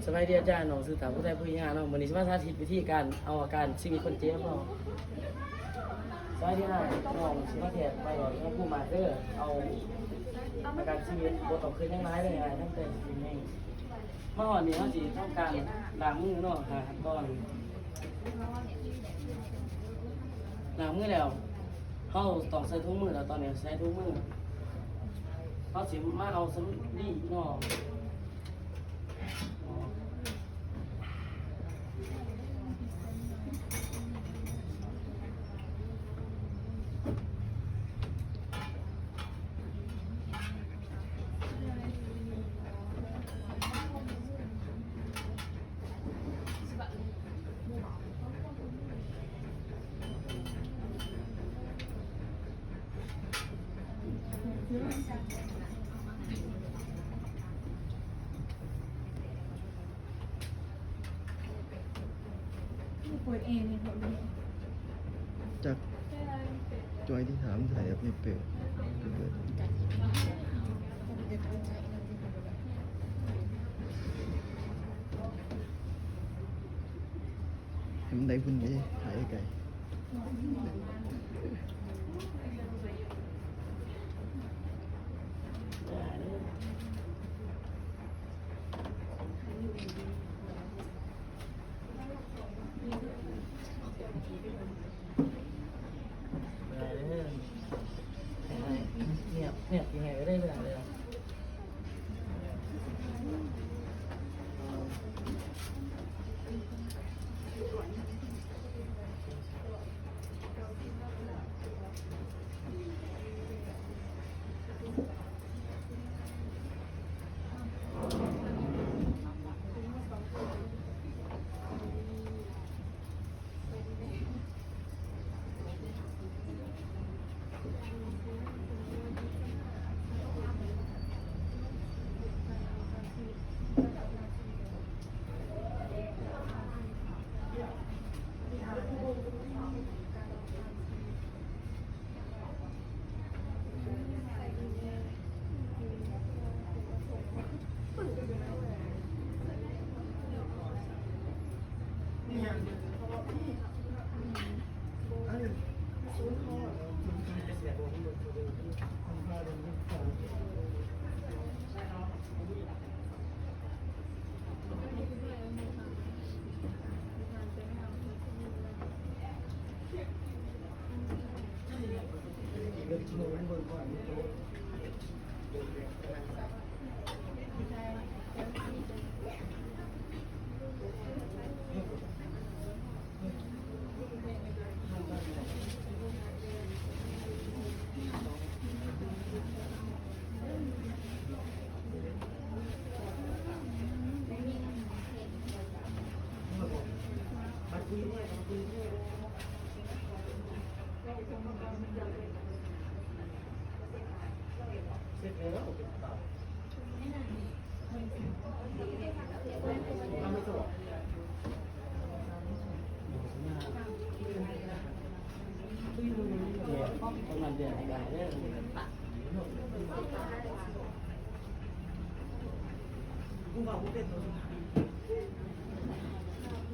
ສະບາຍດີອາຈານ, ນ້ອງຊື່ຕາ ຜູ້ໄທຜູ້ຍາເນາະ. ມື້ນີ້ຊິມາສາທິດວິທີການເອົາອາການຊີວິດຄົນເຈັບເນາະ. ສະບາຍດີອ້າຍ, ນ້ອງຊິມາແທກໄປເນາະ ໃຫ້ຜູ້ມາເດີ ເອົາອາການຊີວິດ ບໍ່ຕ້ອງຄິດຫຍັງຫຼາຍເລີຍອ້າຍ, ຕັ້ງແຕ່ຊິກິນເອງ. ມາຮອດນີ້ເຮົາຊິທຳການລ້າງມືເນາະ, ຫ້າຂັ້ນຕອນ. ລ້າງມືແລ້ວ ເຮົາຕ້ອງໃສ່ຖົງມືແລ້ວ, ຕອນນີ້ໃສ່ຖົງມື. ເຮົາຊິມາເອົາສຳລີເນາະ. ເປີດແອແດ່ເພາະ ຈັກ ຈອຍທີ່ຖາມຖ່າຍແບບນີ້ເປີດ ເປີດ ໃຫ້ມັນໄດ້ພຸ້ນເດ້ ຖ່າຍໄກ.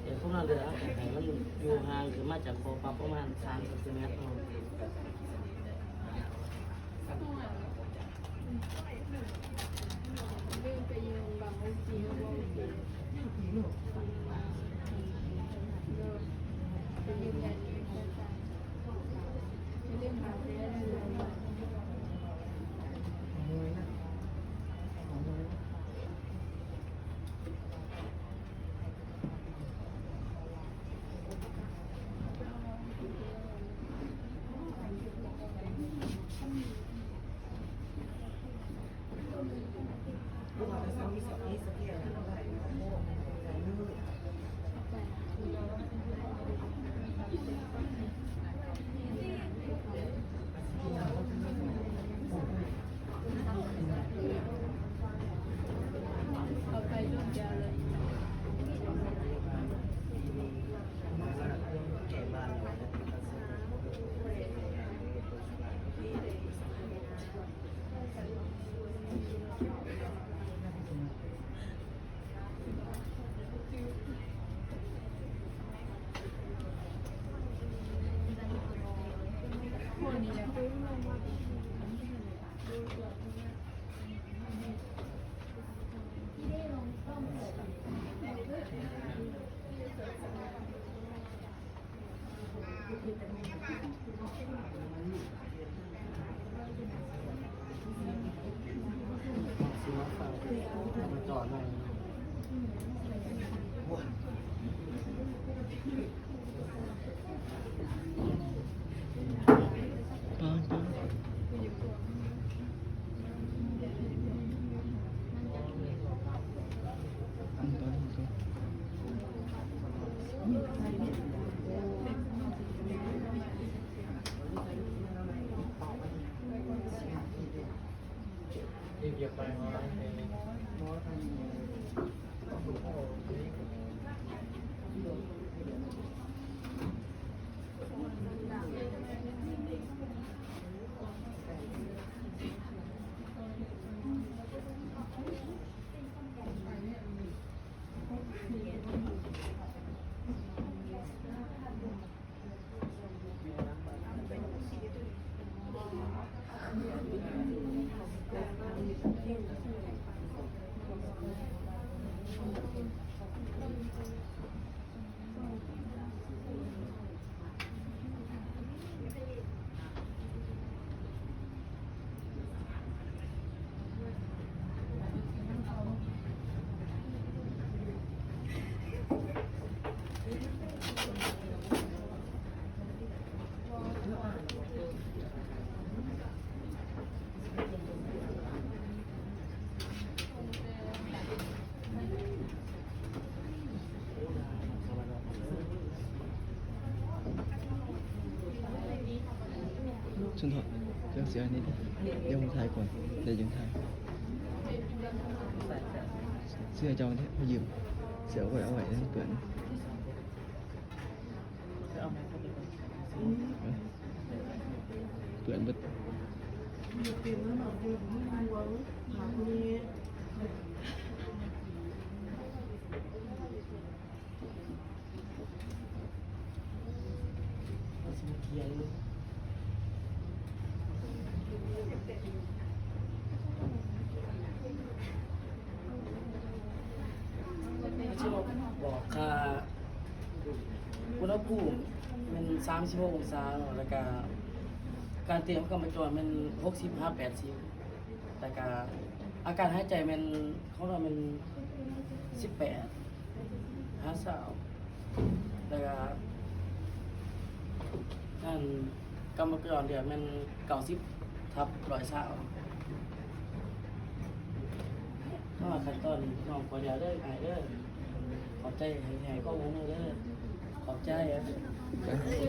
ເອີ ຄົນລະເຮືອ ໃຫ້ມັນຢູ່ຫ່າງຂຶ້ນມາຈາກຄໍປັບປະມານສາມເຊັນຕີແມັດເນາະ. ຊັ້ນເຖາະ ເຈົ້າເສື້ອນີ້ ດຽວຜົມຖ່າຍກ່ອນ ແລ້ວຈຶ່ງຖ່າຍ. ເສື້ອເຈົ້ານີ້ ຢືມເສື້ອຂ້ອຍເອົາໄວ້ ເພື່ອນ. ເປື້ອນເບິດ. ບອກຄ່າອຸນຫະພູມແມ່ນສາມສິບຫົກອົງສາເນາະ ແລ້ວກະການເຕັ້ນຂອງກຳມະຈອນແມ່ນຫົກສິບຫາແປດສິບ ແລ້ວກະອາການຫາຍໃຈແມ່ນ ຂອງເຮົາແມ່ນສິບແປດຫາຊາວ ແລ້ວກະອັນກຳມະຈອນເລືອດແມ່ນເກົ້າສິບທັບຮ້ອຍຊາວ. ເພາະວ່າຂັ້ນຕອນນ້ອງຂໍແລ້ວເດີ ອ້າຍເດີ. ຂອບໃຈ ໃຫ້ ໃຫ້ຄວາມຮ່ວມມືເດີ ຂອບໃຈ.